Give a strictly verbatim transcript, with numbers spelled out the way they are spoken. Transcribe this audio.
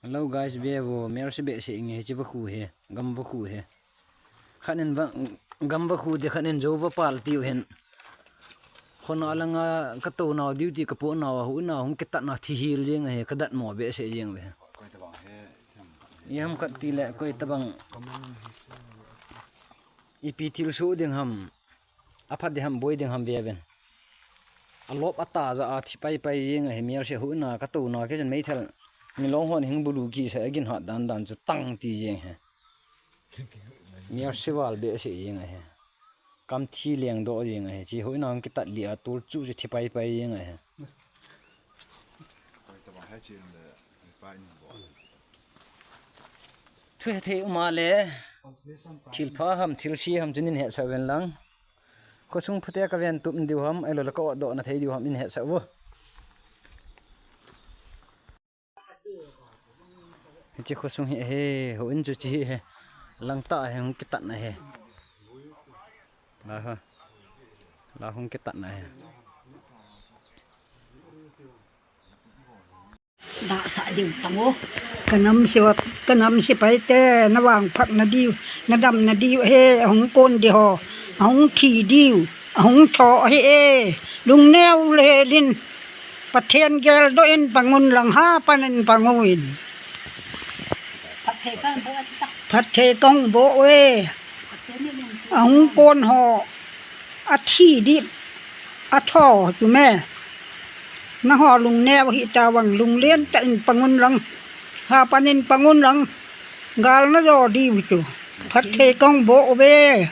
Hello guys, ve vo, mel se behseh inge, hiche vakhu hi, gam vakhu hi. Khat in va, gam vakhu ti, khat in jou vapal tiu hin. Khona langa katou nau diu ti kapoh nau a, huhna hung kitatna thi hil jeng ahi, kadatmo behseh jeng ve. Iham khat tile, koi tabang. Ipi thilsoh ding ham, aphat ding ham, boi ding ham ve ven. Alop ataja a thi paipai jeng ahi, mel se huhna katou nau kei chun meithal. Milong hon hing bulu kisa agin hat dan dan chu tang ti jeng hi. Mel se val behseh jeng ahi. Kam thi lengdoh jeng ahi. Hiche huhna hung kitat lih a tol chu chu thi paipai jeng ahi. Thu hethei um a le, thilpha ham, thilse ham chu nin hetsah uvin lang. Khosung phatea kaven tup diu ham, ahilou le ka-otdoh na thei diu ham, nin hetsah uvo. Hiche khosung hi ahi, houin chu hiche hi ahi. Langtah a hi hung kitatna ahi. La ho. La hung kitatna ahi. Dahsah diu tang o. Kanam se, kanam sepai te, navangphat nadiu, nadam nadiu ahi, ahung kon ding ho, ahung thi diu, ahung tho ahi e. Lungneo le din, Pathen geldoh in pang un lang, hapan in pang uvin. Phatthei kahung boh uve. Ahung kon ho, athi ding, atho chu me. Nangho lungneo hih tavang, lunglen tah in pang un lang, hapan in pang un lang, gal najo diu chu. Phatthei kahung boh uve.